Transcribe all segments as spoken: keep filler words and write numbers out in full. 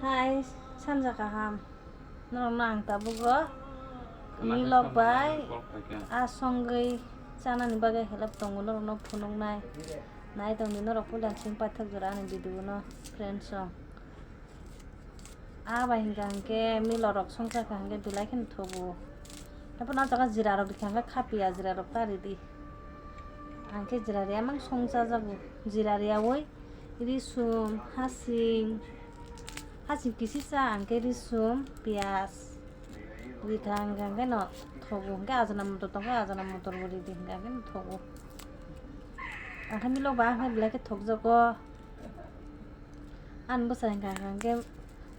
Hai, sanja kaham. Norokno ang tabukgo milok bai a songwi chanani bagwi help tongo norokno phunuknai. Nai tongdi norok puila simi paithak jora ani video no friends rok. A bai hingka hingke milorok songchar ka hingke belai kheno thogo. Haphano o jaga jira rok rikha hingke khapiya jira rok ta ridi. Ang khe jira riya mang songchajago. Jira riyawi risum, hasing, hasing kisisa ang khe risum, piyaj rikha hingka hingke no thogo. Hingke ajana motor tongkha, ajana motor bo ridi hingka hingke no thogo. Ang khe milok ba ang khe belai khe thokjago. Ani bwsai hwnka hwnka hwnkhe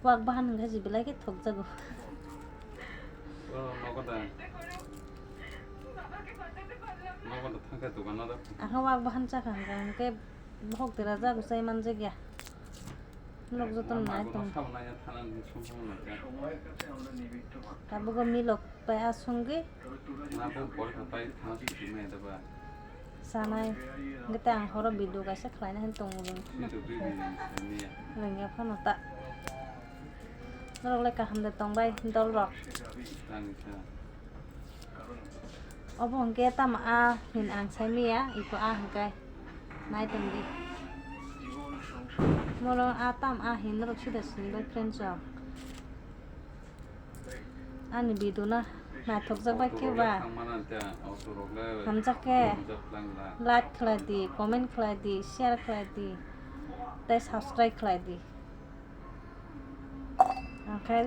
wak bahan hwnka se belai khe thokjago. O, nogo da. Nogo da thangkhe dogano da. Ang khe wak bahan chakha hwnka hwnkhe bohok dera jago chai manjakya. Norok jotono nai tong. Tabukgo milok bai asongwi. Sanai. Hwnkhe tei ang horo video kaisa khlaina hinwi tongo. Rwngya phano ta. Norok le kaham de tongbai dol rok. Obo hwnkhe tamo a hin ang sai manya, iko a hwnkhe nai tongdi. Moro a tam a hin norok sida sinibai friends rok. Ani video no naithokjak bai khe ba hamjak khe like khlai di, comment khlai di, share khlai di, tei subscribe khlai di. Ang khe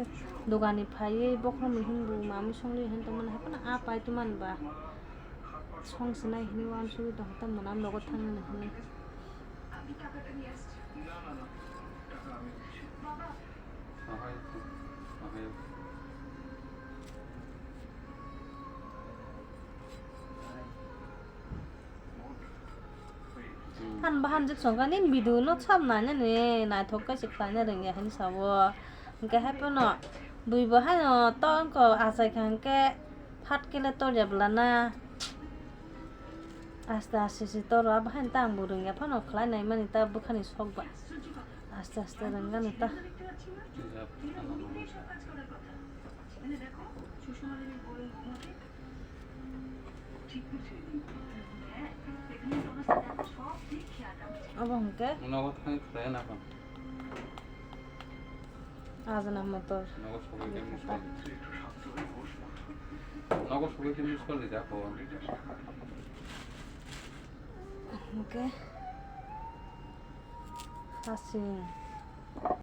dogani phaiwi bokhorok muihu bo mamui songwi hin tongmani hai phano a pai tongmani ba song sinai hinwi uansugwi tongkha tamo mwnam nogo thangnani hinwi. Than bahan jik songkha nini video no sab nainani naithok khe se khlaina rwngya hinwi sao. Hwnkhe hai phano bui bo haino tongkho achai kha hwnkhe phat khe le torya bwlana. Aste aste se toro abo haino ta ang bo rwngya phano khlai naimani ta bwkhani sok ba. Aste aste rwngani ta. Obo hwnkhe nogo thangwi khlai na phano. Ajana motor. Nogo sogwi khe miss call. Nogo sogwi khe miss call rijak o. Hwnkhe hasing.